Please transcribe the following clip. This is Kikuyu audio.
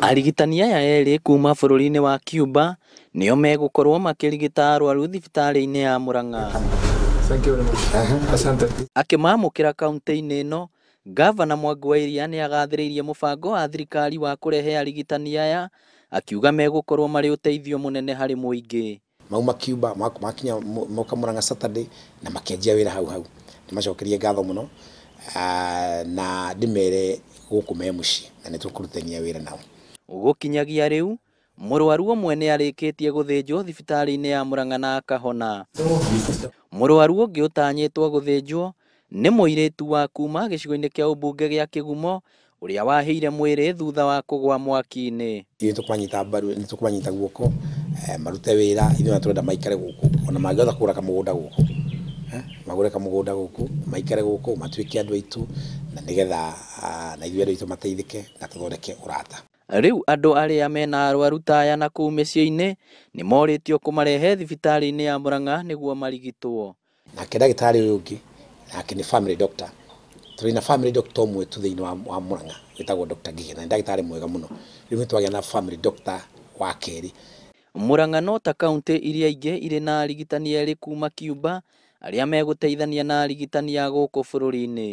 Arigitani aya erĩ kuma bũrũri-inĩ wa Cuba nĩo megũkorwo makĩrigita arwaru thibitarĩ-inĩ ya Murang'a. Thank you very much. Asante. Akĩmamũkĩra kaunti-inĩ ĩno, Gavana Mwangi wa Iria nĩ agathĩrĩirie mũbango wa thirikari wa kũrehe arigitani aya, akiuga megũkorwo marĩ ũteithio mũnene harĩ mũingĩ. Mauma Cuba makinya moka Murang'a Saturday na makĩanjia wĩra hau hau. Ndĩmacokerie ngatho mũno na ndĩmere gũkũ me mũciĩ na nĩ tũkũrutithania wĩra nao. Gũkinyagia rĩu, mũrwaru ũmwe nĩ arĩkĩtie gũthĩnjwo thibitarĩ-inĩ ya Murang'a na akahona. Mũrwaru ũngĩ ũtanyĩtwo gũthĩnjwo nĩ mũirĩtu wa kuma gĩcigo-inĩ kĩa ũmbunge gĩa Kĩgumo ũrĩa wahĩire mwĩrĩ thutha wa kũgwa mwaki-inĩ. Ithuĩ tũkũmanyita mbaru, nĩ tũkũmanyita guoko, marute wĩra, ithuĩ ona tũrenda maikare gũkũ, ona mangĩhota kũgũra kamũgũnda gũkũ, magũre kamũgũnda gũkũ, maikare gũkũ, matuĩke andũ aitũ, na nĩgetha na ithuĩ andũ aitũ mateithĩke na tũthondeke ũrata. Rĩu andũ arĩa mena arwaru ta aya na kũu mĩciĩ-inĩ nĩ morĩtio kũmarehe thibitarĩ-inĩ ya Murang'a nĩguo marigitwo. Nake ndagĩtarĩ ũyũ ũngĩ nake nĩ family doctor. Tũrĩ na family doctor ũmwe tu thĩinĩ wa Murang'a wĩtagwo Dr. Ngige na nĩ ndagĩtarĩ mwega mũno. Rĩu nĩ twagĩa na family doctor wa kerĩ. Murang'a no ta kaunti iria ingĩ irĩ na arigitani erĩ kuma Cuba arĩa megũteithania na arigitani a gũkũ bũrũri-inĩ.